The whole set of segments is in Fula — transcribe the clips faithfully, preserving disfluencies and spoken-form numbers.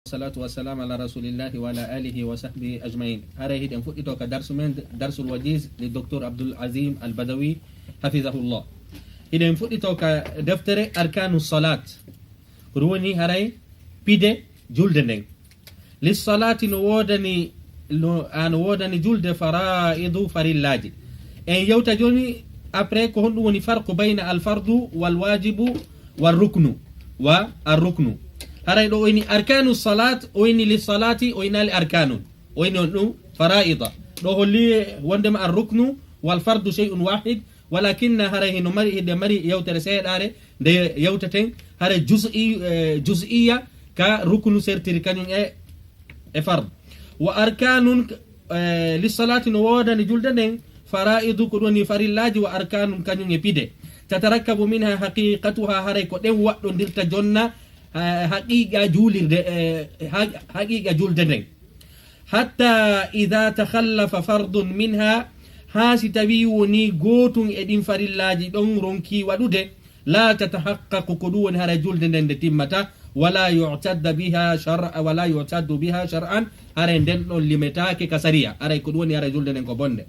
Salatu wassalamu ala rasulillahi wa ala alihi wa sahbihi ajmain. Haray hiɗen fuɗɗito ka darsu men, darsul wajiz li Docteur Abdul Azim Al Badawi, hafizahullah. Hiɗen fuɗɗito ka deftere Arkanu Salat. Ko ɗum woni haray pide julde nden. Lissalati no woodani, no, a no woodani julde faraidu farillaaji. En yewta jooni après ko honɗum woni farqu bayna al fardu wal wajibu wal ruknu wa al ruknu. Haray ɗo o ini arkanu salat, o ini lissalati, o inaali arkanun. O ini on ɗum faraida. Ɗo holli wondema al ruknu wal fardu shay'un wahid, walakinna haray hino mari, hiɗe mari yewtere seeɗaare nde yewteten haray juz'i, eh, juz'iyya ka ruknu sertiri kañum e, e fard. Wa arkanun, eh, lissalati no woodani julde nden faraidu ko ɗum woni farillaaji wa arkanun kañum e pide. Tatarakkabu minha haqiqatuha haray ko ɗen waɗɗondirta jonna, eh, haqiqa juulirde, eh, ha-, haqiqa julde nden. Hatta ida takhallafa fardun minha, haa si tawi woni gootun e ɗin farillaaji ɗon ronki waɗude, la tatahaqqaqu ko ɗum woni haray julde nden nde timmata, wala yu'tadda biha shar'a, wala yu'taddu biha shar'an, haray nden ɗon limetaake ka sariya, haray ko ɗum woni haray julde nden ko bonde.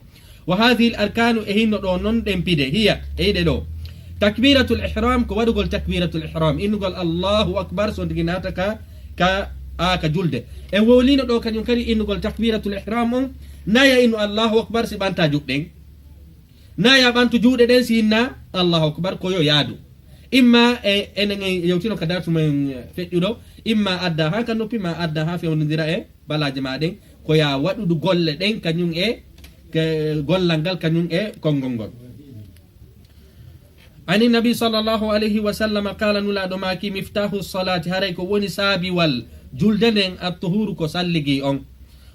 Wa hadhihi al arkanu e hinno ɗo non ɗen pide, hiya e iɗe ɗo. Takbiratul ihram ko waɗugol takbiratul ihram, innugol Allahu akbar, so tigi naata ka, ka, a, ka julde. En wowlino ɗo kañum kadi innugol takbiratul ihram on, naya innu Allahu akbar si ɓanta juɗɗen. Naya ɓantu juuɗe ɗen si inna Allahu akbar ko yo yaadu. Imma e, enen en yewtino ka dartu men feƴƴuɗo, imma adda ha ka noppi ma adda ha fewnodira e balaji ma ɗen, ko ya waɗudu golle ɗen kañum e ke gollal ngal kañum e konngol ngol. Ani nabi sallallahu alayhi wa sallam qala, nulaaɗo maaki, miftahu salati, haray ko woni saabiwal julde nden, attuhuru ko salligi on,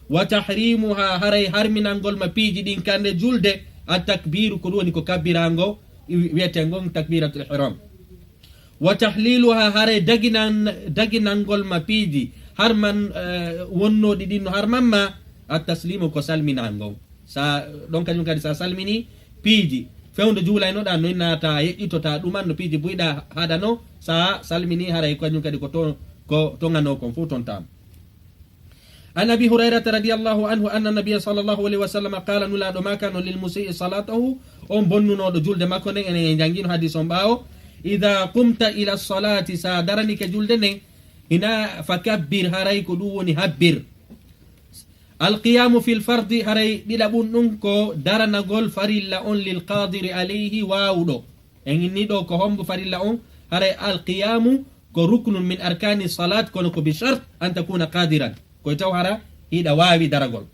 wa tahrimuha, haray harminangol ma piiji ɗin kande julde, at takbiru ko ɗum woni ko kabbirango wi-, wi'etengol takbiratul ihram. Wa tahliluha, haray daginan-, daginangol ma piiji harman, eh, wonnooɗi ɗin no harman ma, at taslimu ko salminangol. Sa ɗon kañum kadi sa salmini piiji fewndo juulaynoɗa noy naata yeƴƴitota ɗuman no piiji buyɗa haɗano sa salmini haray kañum kadi ko to, ko toŋano kon fof tontama. An Abi Hurayrata radiyallahu anhu anna nabiyya sallallahu alayhi wa sallam qala, nulaaɗo maakano lil musii salatahu, on bonnunoɗo julde makko nden, enen en jangino hadis on ɓaawo, ida qumta ila salati, sa daranike julde nden, hina fakabbir, haray ko ɗum woni habbir. Alqiyamu fil fardi, haray ɗiɗaɓun ɗum ko daranagol farilla on lil qadiri alayhi, waawuɗo. En inni ɗo ko hombo farilla on? Haray alqiyamu ko ruknun min arkani salat, kono ko bi shart an takuna qadiran. Koy taw hara hiɗa waawi daragol.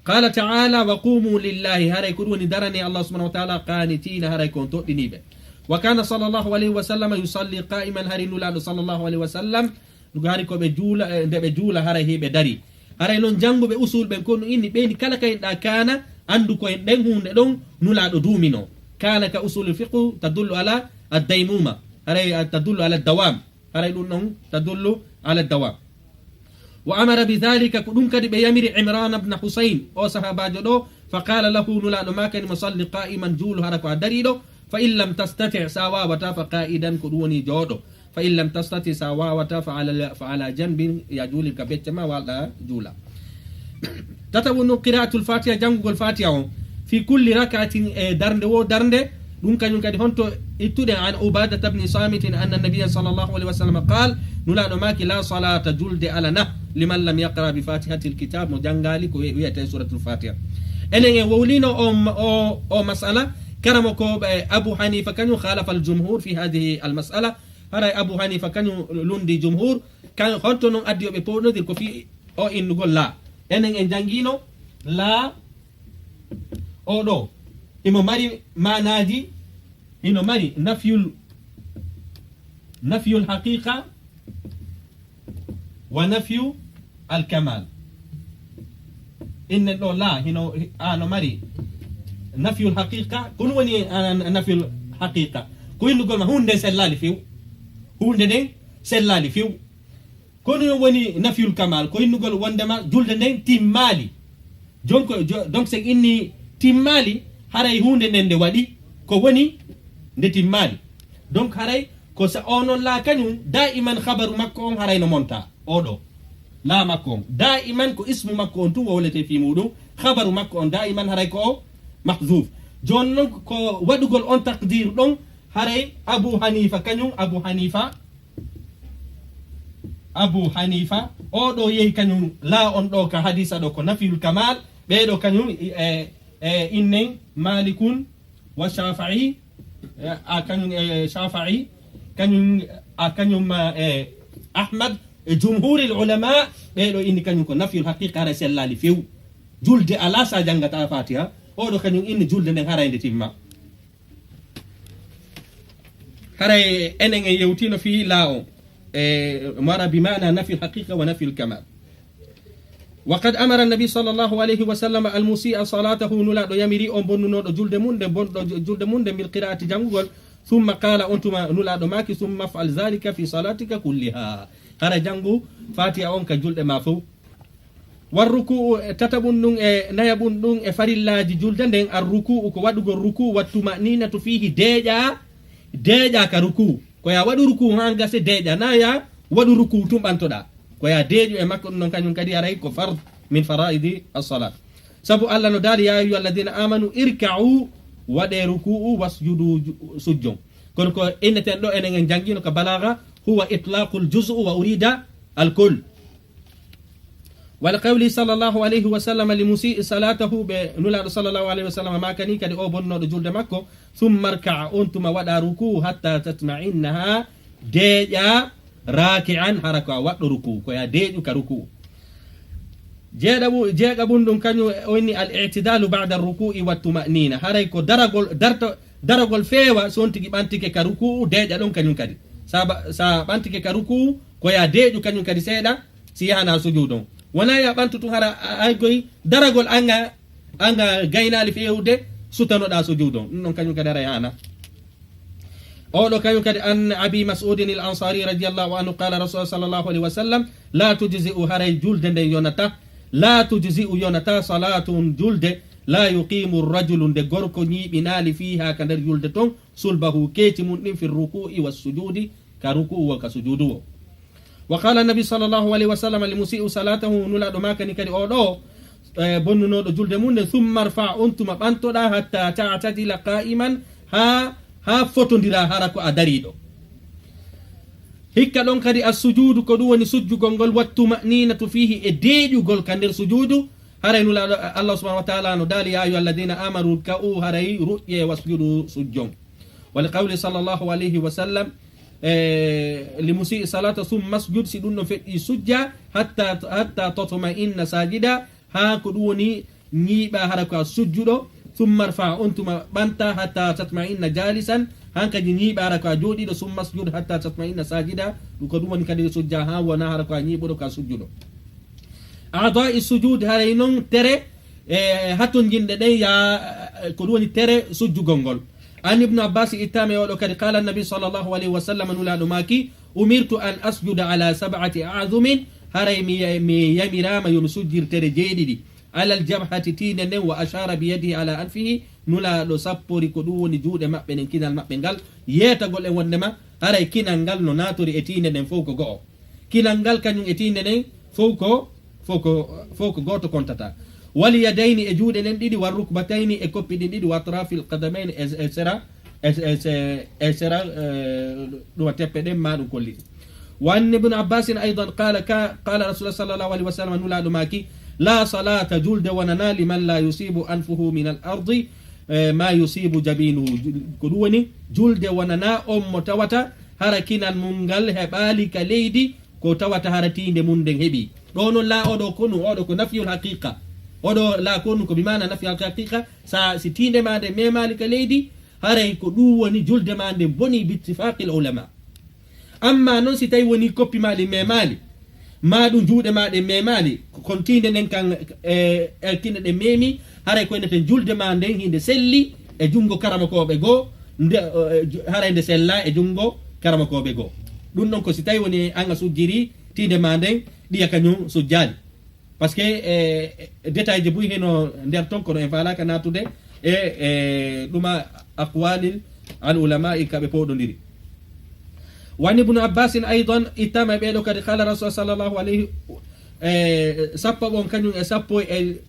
Qala ta'ala, wa qumu lillahi, haray ko ɗum woni darane Allah subhanahu wa ta'ala, qanitina, haray ko on toɗɗiniɓe. Wa kana sallallahu alayhi wa sallam yusalli qa'iman, hari nulaaɗo sallallahu alayhi wa sallam, ɗum hari ko ɓe juula, eh, nde ɓe juula, haray hiɓe dari. Haray noon jannguɓe usul ɓen, kono inni ɓeyni kala kayɗa kana, anndu ko en ɗen huunde ɗon nulaaɗo duumino. Kana ka usul fiqhu tadullu ala ad-daymuma, haray, ah, tadullu ala dawam, haray ɗum ɗon tadullu ala dawam. Wa amara bi dhalika, ko ɗum kadi ɓe yamiri Imran ibn Husayn, o sahabajo ɗo, fa qala lahu, nulaaɗo makani mo, salli qa'iman, juulu hara ko a dariɗo, fa in lam tastati', sa wawata, fa qa'idan, ko ɗum woni jooɗo, fa in lam tastati', sa wawata, fa ala, fa ala janbin, ya juulin ka becce ma, walɗa juula. Tataɓu no qira'atul fatiha, janngugol fatiha on, fi kulli rak'atin, e darnde wo darnde, ɗum kañum kadi honto ittuɗen an Ubadata bni Samitin anna nabiya sallallahu alayhi wa sallam qal, nulaaɗo maaki, la salata, julde alana, liman lam yaqra bi fatihatil kitab, mo janngaali ko wi-, wiyete suratul fatiha. Enen en wowlino o, o, o masala, karamo ko ɓe Abu Hanifa kañum khalafa al jumhur fi hadhihi al masala, haray Abu Hanifa kañum lundi jumhur, kan honto noon addi yo ɓe pownodir ko fi o innugol la. Enen en janngino la o ɗo, himo mari maanaaji, hino mari nafyul, nafyul haqiqa wa nafyu al kamal. Innen ɗo la hino, a no mari nafyul haqiqa, ko ɗum woni, a, nafyul haqiqa. Ko innugol ma huunde nden sellaali few. Huunde nden sellaali few. Ko ɗum woni nafyul kamal, ko innugol wondema julde nden timmaali. Jon ko, jo-, donc, so en inni timmaali, haray huunde nden nde waɗi, ko woni nde timmaali. Donc, haray ko sa o non la kañum, daiman khabaru makko on haray no monta, o ɗo. Laa makko on. Daiman ko ismu makko on tun wowletee fii muuɗum. Khabaru makko on daiman haray ko o mahzuf. Jooni non ko waɗugol on takdir ɗon, haray Abu Hanifa, kañum Abu Hanifa, Abu Hanifa, oo ɗoo yehi kañum laa on ɗoo ka hadiisa ɗoo ko nafiyul kamal, ɓee ɗoo kañum, e, e, innen Malikun wa Shafi'i, e, a kañum, e, Shafi'i, kañum, a kañum, e, Ahmad, e jumhuril ulama, ɓee ɗoo inni kañum ko nafiyul haqiqa, haray sellaali few. Julde alaa si a janngataa Fatiha, oo ɗoo kañum inni julde nden haray nde timma. Haray enen en yewtiino fii laa on, e, mara bi maana nafiyul haqiqa wa nafiyul kamal. وقد أمر النبي صلى الله عليه وسلم المسيء صلاته, Nulaaɗo yamiri on bonnunooɗo julde mum nden, bonɗo ju-, julde mum nden, بالقراءة, janngugol. ثم قال, on tuma Nulaaɗo maaki, ثم افعل ذلك في صلاتك كلها. Hara janngu Fatiha on ka julɗe maa fow. والركوع, e tataɓun ɗun, e nayaɓun ɗun, e farillaaji julde nden, الركوع, ko waɗugol rukuu, والطمأنينة فيه, deeƴaa, deeƴaa ka rukuu. Ko yo a waɗu rukuu haa gasa deeƴaa, naa yo a waɗu rukuu tun ɓantoɗaa. Ko yo a deeƴu e makko, ɗun non kañun kadi haray ko fard min faraidi as-salat. Sabu Alla no daali, يا أيها الذين آمنوا اركعوا, waɗee rukuu, واسجدوا, ju-, sujjon. Kono ko inneten ɗoo, enen en janngiino ka balaaga, هو إطلاق الجزء وأريد الكل. ولقوله صلى الله عليه وسلم لمسيء صلاته, ɓe Nulaaɗo صلى الله عليه وسلم maakani kadi oo bonnooɗo julde makko, ثم اركع, on tuma waɗaa rukuu, حتى تطمئن, haa deeƴaa, راكعا, hara ko a waɗɗo rukuu, ko yo a deeƴu ka rukuu. Jeeɗaɓu-, jeegaɓun ɗun kañun o inni الاعتدال بعد الركوع والطمأنينة, haray ko daragol, darto-, daragol feewa si on tigi ɓantike ka rukuu, deeƴa ɗon kañun kadi. Sa ba-, sa ɓantike ka rukuu, ko yo a deeƴu kañun kadi seeɗa, si yahanaa sujuudu on. Wonaa yo a ɓantu tun hara a-, ay goy daragol anga, anga gaynaali feewude sutanoɗaa sujuudu on. Ɗun ɗon kañun kadi haray haanaa. Oo ɗoo kañun kadi, عن أبي مسعود الأنصاري رضي الله عنه قال رسول الله صلى الله عليه وسلم: لا تجزئ, haray julde nden yonataa, لا تجزئ, yonataa, صلاة, julde, لا يقيم الرجل, nde gorko ñiiɓinaali, فيها, ka nder julde ton, صلبه, keeci mun ɗin, في الركوع والسجود, ka rukuu woo ka sujuudu woo. وقال النبي صلى الله عليه وسلم لمسيء صلاته, Nulaaɗo maakani kadi oo ɗoo, e, bonnunooɗo julde mum nden, ثم ارفع, on tuma ɓantoɗaa, حتى تعتدل قائما, haa, haa fotondiraa hara ko a dariiɗo. Hikka ɗon kadi السجود, ko ɗun woni sujjugol ngol, والطمأنينة فيه, e deeƴugol ka nder sujuudu, haray Nulaaɗo, Allah subhanahu wa ta'ala no daali, يا أيها الذين آمنوا اركعوا, haray ruƴƴee, واسجدوا, sujjon. ولقوله صلى الله عليه وسلم, e, لمسيء صلاته ثم اسجد, si ɗun ɗon feƴƴi sujjaa, حتى, حتى تطمئن ساجدا, haa ko ɗun woni ñiiɓaa hara ko a sujjuɗo, ثم ارفع, on tuma ɓantaa, حتى تطمئن جالسا, han kadi ñiiɓaa hara ko a jooɗiiɗo, ثم اسجد حتى تطمئن ساجدا, ɗun ko ɗun woni kadi sujjaa haa wona hara ko a ñiiɓuɗo ko a sujjuɗo. أعضاء السجود, haray non tere, e, hatonjinɗe ɗen, ya, ko ɗun woni tere sujjugol ngol. عن ابن عباس, ittaama e oo ɗoo kadi, قال النبي صلى الله عليه وسلم, Nulaaɗo maaki, أمرت أن أسجد على سبعة أعظم, haray mi, mi yamiraama yo mi sujjir tere jeeɗiɗi. على الجبهة, tiinde nden, وأشار بيده على أنفه, Nulaaɗo sappori ko ɗun woni juuɗe maɓɓe ɗen, kinal maɓɓe ngal, yeetagol en wonndema haray kinal ngal no naatori e tiinde nden fow ko go'o. Kinal ngal kañun e tiinde nden fow ko, fow ko, fow ko gooto kontataa. واليدين, e juuɗe ɗen ɗiɗi, والركبتين, e koppi ɗin ɗiɗi, وأطراف القدمين, e, e sera, e, e, e, e sera, e, ɗuma teppe ɗen, maa ɗun kolliti. وعن ابن عباس أيضا قال، كا-، قال رسول الله صلى الله عليه وسلم, Nulaaɗo maaki, لا صلاة, julde wonanaa, لمن لا يصيب أنفه من الأرض، e, ما يصيب جبينه. Ju-, ko ɗun woni, julde wonanaa on mo tawata hara kinal mun ngal heɓaali ka leydi, ko tawata hara tiinde mun nden heɓii. Ɗoo non laa oo ɗoo konu, oo ɗoo ko nafiyul haqiqa. Oo ɗoo laa konu ko bi maana nafiyul haqiqa. Sa, si tiinde maa nden memaali ka leydi, haray ko ɗun woni julde maa nden bonii bi ittifaqil ulama. Amma non si tawi wonii koppi maa ɗin memaali, maa ɗun juuɗe maa ɗen memaali, ko kon tiinde nden kan, e, e, kinɗe ɗen memi, haray ko inneten julde maa nden hinde selli e junngo karamokooɓe goo, nde, e, ju-, haray nde sellaa e junngo karamokooɓe goo. Ɗun ɗon ko si tawi woni an a sujjirii tiinde maa nden, ɗiya kañun sujjaali. Parce que, e, e, détail ji buy hino nder ton, kono en faalaaka naatude e, e, ɗuma aqwalil al ulama'i ka ɓe pooɗondiri. وعن ابن عباس أيضا, ittaama e ɓee ɗoo kadi, قال رسول صلى الله عليه، e sappo on, kañum e sappo e,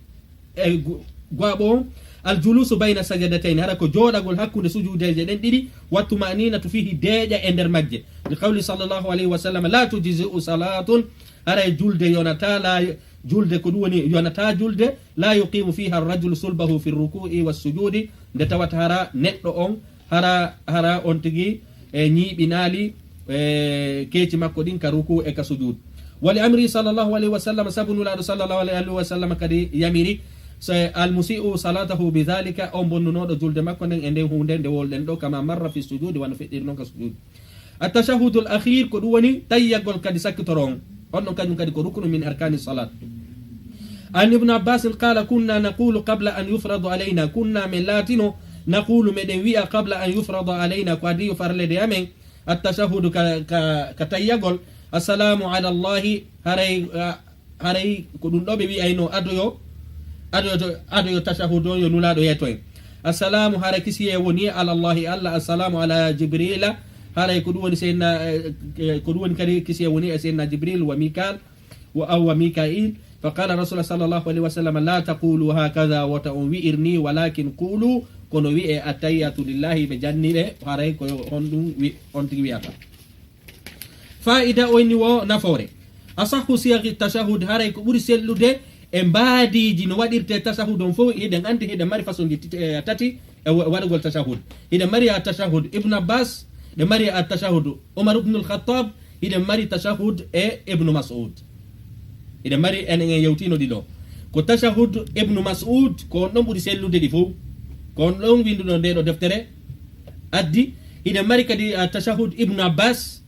e gu-, go'aɓo on, al julusu bayna sajadatayni, hara ko jooɗagol hakkunde sujuudeeje ɗen ɗiɗi, wa tumaninatu fihi, deeƴa e nder majje. Li qawli sallallahu alayhi wa sallam, la tujzi'u salatun, haray julde yonata, la, julde ko ɗum woni yonata julde, la yuqimu fiha ar-rajulu sulbahu fi ruku'i was sujudi, nde tawata hara neɗɗo on, hara, hara on tigi e ñiiɓinaali e keeci makko ɗin ka ruku e ka sujud. Wa li amri sallallahu alayhi wa sallam, sabu Nulaaɗo sallallahu alayhi wa sallam kadi yamiri, so al musi'u salatahu bi dhalika, on bonnunooɗo julde makko nden e nden huunde nde wolɗen ɗo, kama marra fi sujudi, wano feƴƴiri non ka sujud. At-tashahhudul akhir, ko ɗum woni tayyagol kadi sakkitoro on. On ɗon kañum kadi ko ruknu min arkani salat. An Ibn Abbas qala, kunna naqulu qabla an yufrada alayna, kunna, men laatino, naqulu, meɗen wi'a, qabla an yufrada alayna, ko adii yo farlede amen, at-tashahhudu, ka, ka, ka tayyagol, assalamu ala Allahi, haray, ah, haray ko ɗum ɗo ɓe wi'ayno, adoyo, adoyo to, adoyo tashahhud on yo Nulaaɗo yeeto en. Assalamu, haray kisiyee woni ala Allahi Allah, assalamu ala Jibrila, haray ko ɗum woni Seydina, eh, eh, ko ɗum woni kadi kisiyee woni e Seydina Jibril wa Mikal, wa, aw wa Mikail. Fa qala Rasulullah sallallahu alayhi wa sallam, la taqulu hakadha, wota on wi'ir ni, walakin qulu, kono wi'e, attahiyatu lillahi, ɓe janni ɗe, haray ko honɗum wi-, on tigi wi'ata. Fa'ida o inni wo nafoore. Asahhu siyaghi tashahhud, haray ko ɓuri sellude e mbaadiiji no waɗirte tashahhud on fof, hiɗen anndi hiɗen mari façon ji tit-, eh, tati e wa-, waɗugol tashahhud. Hiɗen mari a tashahhud Ibn Abbas, ɗe mari a tashahhud Umar ibn al-Khattab, hiɗen mari tashahhud e Ibn Mas'ud. Hiɗen mari, en, en yewtino ɗiɗo. Ko tashahhud Ibn Mas'ud, ko on ɗon ɓuri sellude ɗi fof. Ko on ɗon winnduɗo nde ɗo deftere addi. Hiɗen mari kadi a tashahhud Ibn Abbas,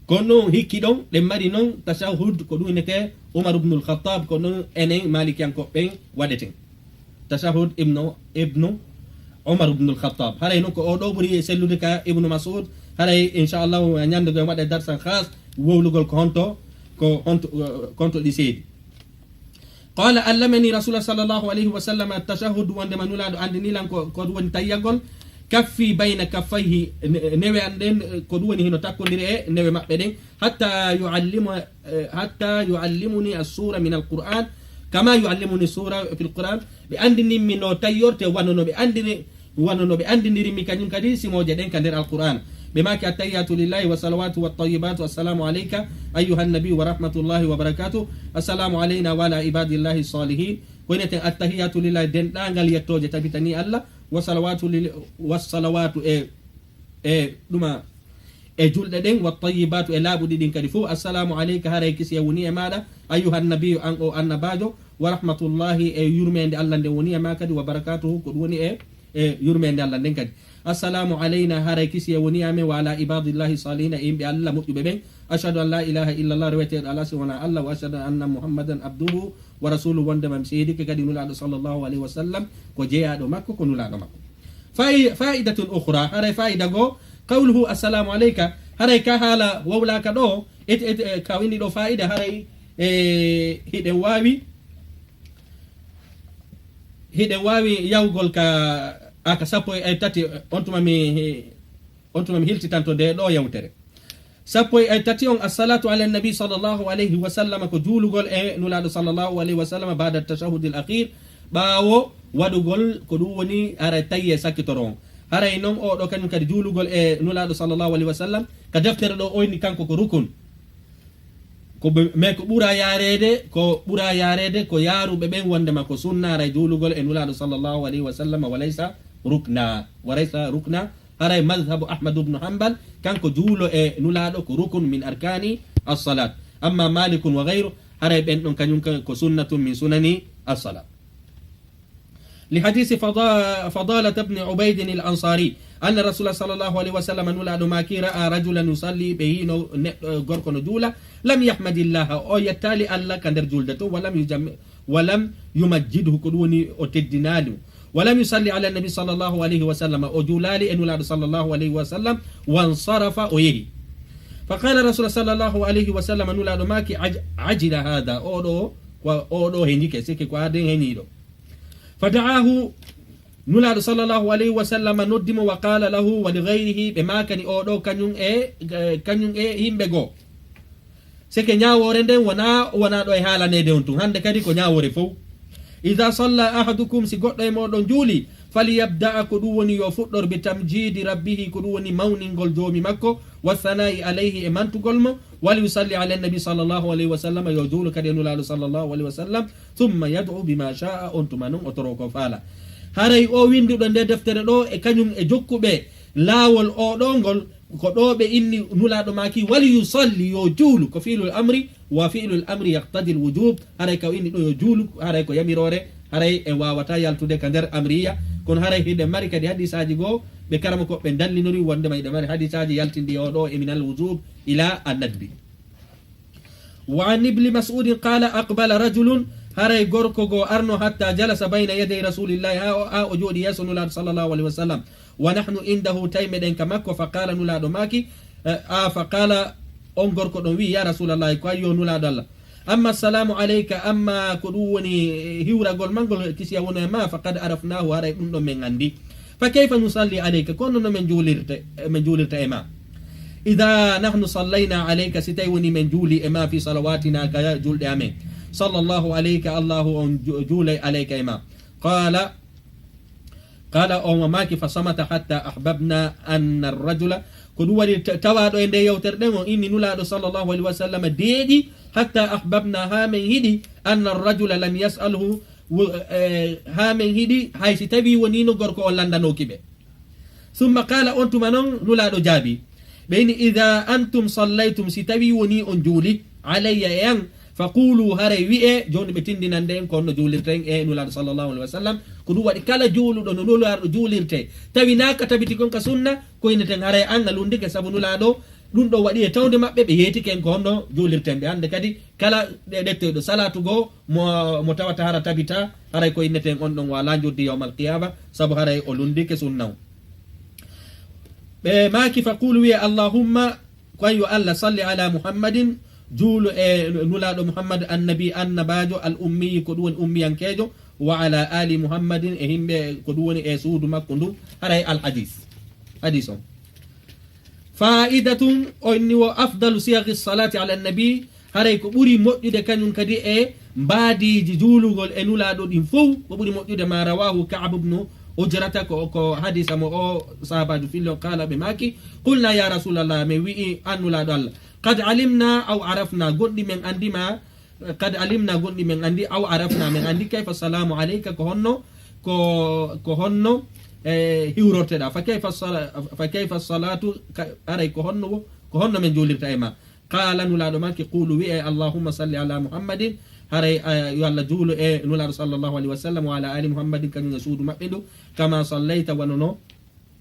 ko non hikki ɗon, ɗen mari non tashahhud ko ɗum innete Umar ibn al-Khattab, ko non enen Malikiyankoɓe ɓen waɗeten. Tashahhud ibnu, ibnu Umar ibn al-Khattab. Haray non ko o ɗo ɓuri sellude ka Ibnu Mas'ud. Haray, inchallahu, ñande goo en waɗa darsan khas, wowlugol ko honto, ko honto, ko honto ɗi seedi. Qala, allamani Rasulullah sallallahu alayhi wa sallam at-tashahhud, wondema Nulaaɗo anndini lan ko, ko ɗum woni tayyagol, kaffi bayna kaffayhi, ne-, newe an ɗen, ko ɗum woni hino takkondiri e newe maɓɓe ɗen, hatta yu'allima, eh, hatta yu'allimuni as-sura min al-Qur'an, kama yu'allimuni sura fil Qur'an, ɓe anndini mi no tayyorte wano no ɓe anndini wano no ɓe anndindiri mi kañum kadi simooje ɗen ka nder Alqur'aana. Ɓe maaki, attahiyaatu lillaahi wa salawaatu wa tayyibatu, assalaamu alayka ayyuhan nabiyyu wa rahmatullaahi wa barakaatuh, assalaamu alaynaa wa alaa ibaadillaahi saalihiin. Ko inneten attahiyaatu lillaahi, denɗaangal yettooje tabitanii Allah, wa salawaatu lil-, wa salawaatu e, e ɗuma, e julɗe ɗen, wa tayyibatu, e laaɓuɗi ɗin kadi fof. Assalaamu alayka, haray kisiye woni e maaɗa, ayyuhan nabiyyu, an o annabaajo, wa rahmatullaahi, e yurmeende Allah nden woni e maa kadi, wa barakaatuhu, ko ɗum woni e, e yurmeende Allah nden kadi. Assalaamu alaynaa, haray kisiye woni e amen, wa alaa ibaadillaahi saalihiina, e yimɓe Allah moƴƴuɓe ɓen. Ashhadu an laa ilaaha illallah, reweteeɗo alaa si wonaa Allah, wa ashhadu anna Muhammadan abduhu wa rasuluhu, wondema mi seedike kadi Nulaaɗo sallallaahu alayhi wa sallam ko jeyaaɗo makko, ko Nulaaɗo makko. Fa'i-, fa'idatun ukhra, haray fa'ida goo, qawluhu assalaamu alayka, haray ka haala wowlaaka ɗo, et, et, e, ka winndi ɗo fa'ida, haray, e, hiɗen waawi, hiɗen waawi yahugol ka, a, ka sappo e tati, on tuma mi, on tuma mi hiltitanto nde ɗo yewtere. Sappo e tati on, assalaatu ala nabi sallallahu alayhi wa sallam, ko juulugol e Nulaaɗo sallallahu alayhi wa sallam, baada tashahhudil akhir, ɓaawo waɗugol ko ɗum woni haray tahiya sakkitoro on. Haray non o ɗo kañum kadi juulugol e Nulaaɗo sallallahu alayhi wa sallam, ka deftere ɗo o inni kanko ko rukun. Ko ɓe, mais ko ɓura yaareede, ko ɓura yaareede ko yaaruɓe ɓen wondema ko sunna haray juulugol e Nulaaɗo sallallahu alayhi wa sallam, wa laysa rukna, wa laysa rukna, haray madhabu Ahmad ibn Hanbal, kanko juulo e Nulaaɗo ko rukun min arkani as-salat. Amma Malikun wa ghayru, haray ɓen ɗon kañum kan ko sunnatun min sunani as-salat. Li hadisi Fada-, Fadalata ibn Ubaydin al-Ansari, anna Rasulullah sallallahu alayhi wa sallam, Nulaaɗo maaki, ra'a rajulan yusalli, ɓe yiino neɗɗo gorko no juula, lam yahmadillaha, o yettaali Allah ka nder julde to, wa lam yujam-, wa lam yumajjidhu, ko ɗum woni o teddinaali mo. Wa lam yusalli ala nabi sallallahu alayhi wa sallam, o juulaali e Nulaaɗo sallallahu alayhi wa sallam, wansarafa, o yehi. Fa qala Rasulullah sallallahu alayhi wa sallam, Nulaaɗo maaki, aj-, ajila hada, o ɗo, ko, o ɗo heñike, sikke ko aaden heñiiɗo. Fa da'ahu, Nulaaɗo sallallahu alayhi wa sallam noddi mo, wa qala lahu wa li ghayrihi, ɓe maakani o ɗo kañum e, kañum e yimɓe goo. Seke ñaawoore nden wonaa, wonaa ɗo e haalaneede on tun. Hannde kadi ko ñaawoore fow. Idaa salla ahadukum, si goɗɗo e mooɗon juuli, falyabda'a, ko ɗum woni yo fuɗɗor bi tamjiidi rabbihi, ko ɗum woni mawningol joomi makko, wa sanaa'i alayhi, e mantugol mo, wal yusalli ala nabi sallallahu alayhi wa sallam, yo juulu kadi e nulaaɗo sallallahu alayhi wa sallam, thumma yad'u bima sha'a, on tuma non o toro ko faala. Haray o winduɗo nde deftere ɗo e kañum e jokkuɓe laawol o ɗo ngol, ko ɗo ɓe inni nulaaɗo maaki, wal yusalli, yo juulu, ko fi'lul amri, wa fi'lul amri yaqtadi al wujub, haray ka o inni ɗo yo juulu, haray ko yamiroore, haray en waawata yaltude ka nder amriya, kono haray hiɗen mari kadi hadisaaji goo, ɓe karama ko ɓe dallinori wondema hiɗen mari hadisaaji yaltindi o ɗo e minal wujub ila an nadbi. Wa an ibni mas'udin qala aqbala rajulun, haray gorko goo arno hatta jalasa bayna yaday rasulillahi, ha o, ha o jooɗi yeeso nulaaɗo sallallahu alayhi wa sallam, wa nahnu indahu, tawi meɗen ka makko, fa qala, nulaaɗo maaki, eh, a, fa qala, on gorko ɗon wi'i, ya rasulallahi, ko ayyo nulaaɗo Allah, amma assalamu alayka, amma ko ɗum woni, eh, hiwragol ma ngol, kisiya wona e ma, faqad arafnahu, haray ɗum ɗon men anndi. Fa kayfa nusalli alayka, kono no men juulirte, eh, men juulirta e ma? Ida nahnu sallayna alayka, si tawi woni men juuli e ma fi salawatina, ka julɗe amen. Sallallahu alayka, Allahu on ju-, juulay alayka e ma. Qala, qala, on maaki, fa samata hatta ahbabna anna rajula. Ko ɗum waɗi ta-, tawaaɗo e nde yewtere ɗen, on inni nulaaɗo sallallahu alayhi wa sallam deeɗi, hatta ahbabna, haa men hiɗi, anna rajula lam yas'alhu, wo-, eh, haa men hiɗi, hay si tawi wonino gorko on lanndanoki ɓe. Summa qala, on tuma non nulaaɗo jaabi. Ɓe inni, ida antum sallaytum, si tawi woni on juuli, alayya, e an, fa qulu, haray wi'e, jooni ɓe tindinande en ko honno juulirten e nulaaɗo sallallahu alayhi wa sallam. Ko ɗum waɗi kala juuluɗo no nulaaɗo juulirte, tawi na ka tabiti kon ka sunna, ko inneten haray an a lundike sabu nulaaɗo. Ɗum ɗo waɗi e tawde maɓɓe, ɓe yeetike en ko honno juulirten ɓe. Hannde kadi kala ɗe-, ɗettoyɗo salatu goo mo, mo tawata hara tabita, haray ko inneten on ɗon wala njoddi yawmal qiyama, sabu haray o lundike sunna on. Ɓe maaki, fa qulu, wi'e, allahumma, ko an yo Allah, salli ala Muhammadin, juulu e nulaaɗo Muhammad, annabi, annabaajo, al ummiyi, ko ɗum woni ummiyankeejo, wa ala ali Muhammadin, e himɓe ko ɗum woni e suudu makko ndu, haray al hadis. Hadis on. Fa'idatun, on ni wo afdalu siyaghi salati ala nabi, haray ko ɓuri moƴƴude kañum kadi e mbaadiiji juulugol e nulaaɗo ɗin fow, ko ɓuri moƴƴude ma rawahu Ka'ab ibnu Ujrata, ko, ko hadisa mo o sahabaaju fillo, qala, ɓe maaki, qulna ya rasulallah, min wi'i an nulaaɗo Allah, qad alimna aw arafna, gonɗi men anndi ma, qad alimna, gonɗi men anndi, aw arafna, men anndi, kayfa salamu alayka, ko honno, ko, ko honno, e, hiwrorteɗa, fa kayfa sala-, fa kayfa salatu, ka-, aray ko honno wo, ko honno men juulirta e ma? Qala, nulaaɗo maaki, qulu, wi'e, allahumma salli ala Muhammadin, haray, eh, yo Allah juulu e nulaaɗo sallallahu alayhi wa sallam, wa ala ali Muhammadin, kañum e suudu maɓɓe ndu, kama sallayta, wano no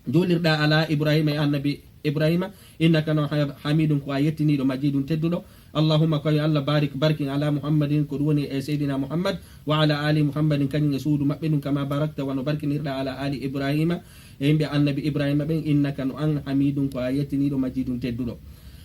juulirɗa ala Ibrahima, e annabi Ibrahima, innaka no ha-, hamidun, ko a yettiniiɗo, majidun, tedduɗo. Allahumma, ko yo Allah barik, barkin ala Muhammadin, ko ɗum woni e Seydina Muhammad, wa ala ali Muhammadin, kañum e suudu maɓɓe ndun, kama barakta, wano barkinirɗa ala ali Ibrahima, e yimɓe annabi Ibrahima ɓen, innaka no an hamidun, ko a yettiniiɗo, majidun, tedduɗo.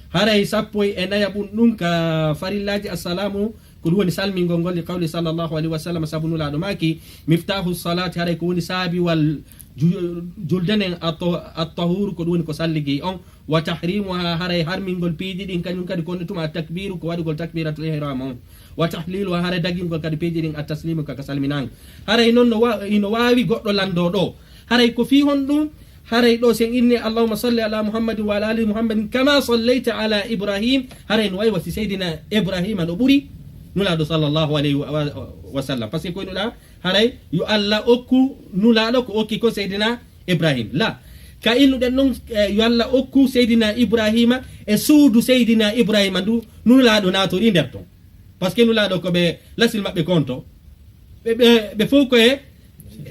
Haray sappo e nayaɓun ɗum ka farillaaji assalamu, ko ɗum woni salmingol ngol, li qawli sallallahu alayhi wa sallam, sabu nulaaɗo maaki, miftahu salati, haray ko woni saabiwal ju-, julde nden, atto-, attahuru, ko ɗum woni ko salligi on, wa tahrimuha, haray harmingol piiji ɗin, kañum kadi ko honde tuma, attakbiru, ko waɗugol takbiratul ihram on, wa tahliluha, haray dagingol kadi piiji ɗin, attaslimu, ka, ka salminango. Haray non no wa-, ino waawi goɗɗo lanndoo ɗo. Haray ko fii honɗum? Haray ɗo sen inni, allahumma salli ala Muhammadin wa ala ali Muhammadin kama sallayta ala Ibrahim. Haray no wayi wa si Seydina Ibrahima no ɓuri nulaaɗo sallallahu alayhi wa, wa, wa sallam. Parce que ko innuɗa, haray yo Allah okku nulaaɗo ko okki ko Seydina Ibrahim. La, ka innuɗen non, eh, yo Allah okku Seydina Ibrahima e suudu Seydina Ibrahima ndu nulaaɗo naatori nder ton. Parce que nulaaɗo ko ɓe lasil maɓɓe ko on to. Ɓe, ɓe, ɓe fof ko e,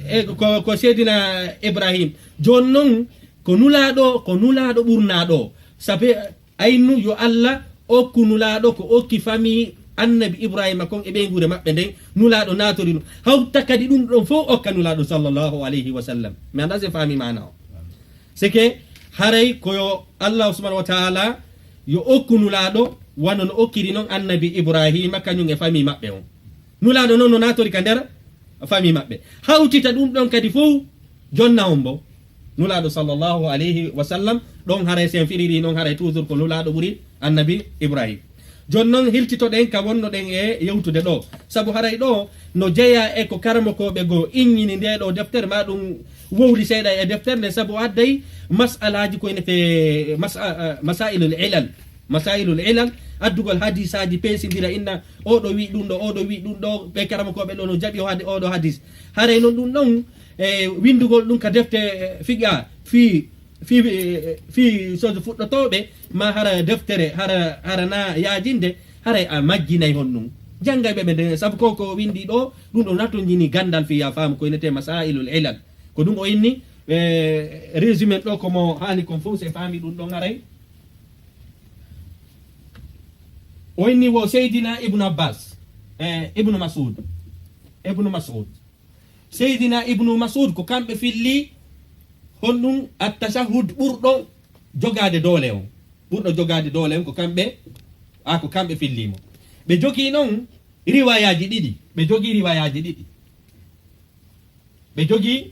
e ko, ko Seydina Ibrahim. Jooni non, ko nulaaɗo, ko nulaaɗo ɓurnaaɗo. Sabe aynu yo Allah okku nulaaɗo ko okki famille annabi Ibrahima kon e ɓeynguure maɓɓe nden, nulaaɗo naatori ɗum. Hawta kadi ɗum ɗon fof okka nulaaɗo sallallahu alayhi wa sallam. Mi anndaa si faami maana o. C'est que haray ko yo Allah subhanahu wa ta'ala yo okku nulaaɗo wano no okkiri non annabi Ibrahima kañum e famille maɓɓe on. Nulaaɗo non no naatori ka nder famille maɓɓe. Hawtita ɗum ɗon kadi fof jonna on bo. Nulaaɗo sallallahu alayhi wa sallam, ɗon haray sen firiri non haray toujours ko nulaaɗo ɓuri annabi Ibrahim. Jooni noon, hiltitoɗen ka wonnoɗen e yewtude ɗoo. Sabu haray ɗoo no jeyaa e ko karamokooɓe goo inñini ndee ɗoo deftere, maa ɗum wowli seeɗa e deftere nde, sabu o adday mas'alaaji ko inetee masa-, a, masaa'ilul ilal. Masaa'ilul ilal, addugol hadiisaaji peesindira, inna oo ɗoo wi'i ɗum ɗoo, oo ɗoo wi'i ɗum ɗoo, ɓee karamokooɓe ɗoo no jaɓi o hadi-, oo ɗoo hadiis. Haray noon ɗum ɗon, e winndugol ɗum ka defte, e, fiqh, fii fii, fii soso fuɗɗotooɓe, ma hara deftere, hara, hara na yaajinde, haray a majjinay honɗum. Janngay ɓe ɓe nde, sabu ko, ko winndi ɗoo, ɗum ɗo natonjini ganndal fii ya faamu ko inetee masaa'ilul ilal. Ko ɗum o inni, e, résumé ɗoo ko mo haani kon fof, se faami ɗum ɗon haray. O inni wo Seydina Ibnu Abbas, e, Ibnu Mas'ud. Ibnu Mas'ud. Seydina Ibnu Mas'ud, ko kamɓe filli honɗum at-tashahhud ɓurɗo jogaade doole on. Ɓurɗo jogaade doole on ko kamɓe, a, ko kamɓe filli mo. Ɓe jogii noon riwaayaaji ɗiɗi. Ɓe jogii riwaayaaji ɗiɗi. Ɓe jogii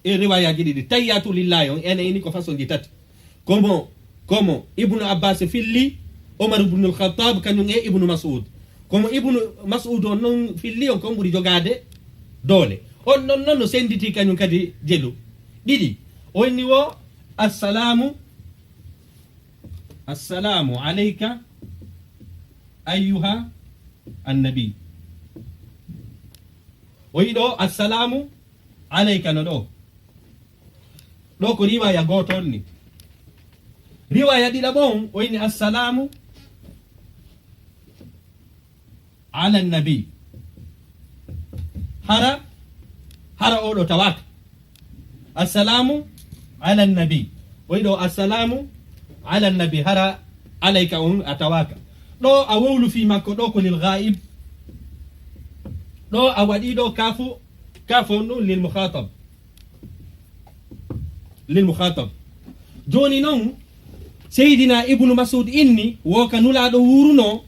e riwaayaaji ɗiɗi. Tahiyyatu lillahi on, ene ini ko façon ji tati. Komo, komo Ibnu Abbas filli, Omar ibnul Khattab, kañum e Ibnu Mas'ud. Komo Ibnu Mas'ud on noon filli on, kon ɓuri jogaade doole. On noon, noon no sennditi kañum kadi jelu. Ɗiɗi. O inni wo, "Assalaamu, assalaamu alayka ayyuha annabi." O yi ɗoo, "Assalaamu alayka" no ɗoo. Ɗoo ko riwaaya gooto on ni. Riwaaya ɗiɗaɓo on, o inni, "Assalaamu ala nabi." Hara, hara oo ɗoo tawaaka. "Assalaamu ala nabi." O yi ɗoo, "Assalaamu ala nabi." Hara alayka on a tawaaka. Ɗoo a wowlu fii makko, ɗoo ko lil ghaib. Ɗoo a waɗi ɗoo kaafu, kaafu on ɗum lil mukhatab. Lil mukhatab. Jooni noon, Seydina Ibnu Mas'ud inni, wo ka Nulaaɗo wuurunoo,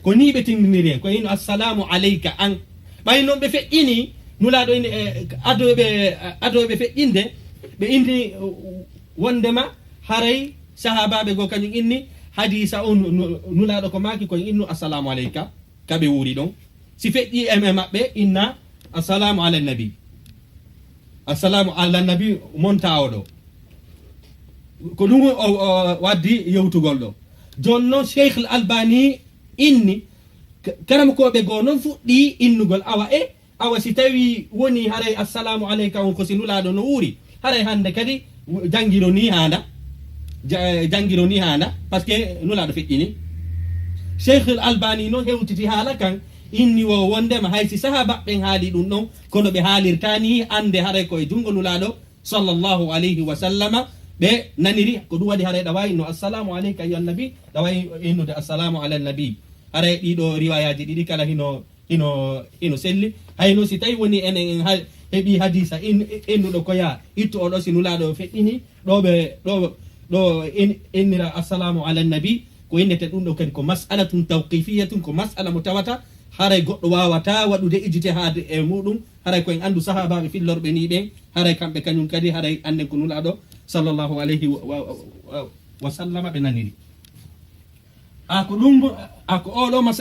ko nii ɓe tinndiniri en, ko inno, "Assalaamu alayka an." Ɓay noon ɓe feƴƴini, Nulaaɗo inni, e, adooɓe, adooɓe feƴƴinde, ɓe inni, wonndema haray sahaabaaɓe goo kañum inni, hadiisa on, nu-, Nulaaɗo ko maaki, ko inno, "Assalaamu alayka." Ka ɓe wuuri ɗon. Si feƴƴi e, e maɓɓe, inna, "Assalaamu ala nabi." "Assalaamu ala nabi" monta o ɗoo. Ko ɗum o, o waddi yewtugol ɗoo. Jooni noon, Cheikh Al Albani inni, ka-, karamokooɓe goo noon fuɗɗi innugol, awa e, awa si tawi woni haray "Assalaamu alayka" on ko si Nulaaɗo no wuuri, haray hannde kadi w-, janngiro ni haanda. Ja-, janngiro ni haanda, parce que Nulaaɗo feƴƴini. Cheikh Al Albani noon hewtiti haala kan, inni wo wonndema hay si sahaaba ɓen haali ɗum ɗon, kono ɓe haalirta ni, annde haray ko e junngo Nulaaɗo sallallahu alayhi wa sallama ɓe naniri. Ko ɗum waɗi haray ɗa waawi inno, "Assalaamu alayka ayyuhan nabi", ɗa waawi innude, "Assalaamu ala nabi." Haray ɗii ɗoo riwaayaaji ɗiɗi kala hino hino, hino selli. Hayno si tawi woni enen en ha-, heɓi hadiisa in-, innuɗo ko yaa ittu o ɗo si Nulaaɗo feƴƴini, ɗo ɓe, ɗo, ɗo in-, innira "Assalaamu ala nabi", ko innete ɗum ɗo kadi ko mas'alatun tawqifiyatun, ko mas'ala mo tawata haray goɗɗo waawata waɗude ijtihaad e muɗum, haray ko en anndu sahaabaaɓe fillorɓe ni ɓen, haray kamɓe kañum kadi haray annden ko Nulaaɗo sallallahu alayhi wa, wa, wa, wa sallama ɓe naniri. A ko ɗum, a ko oo ɗo mas'ala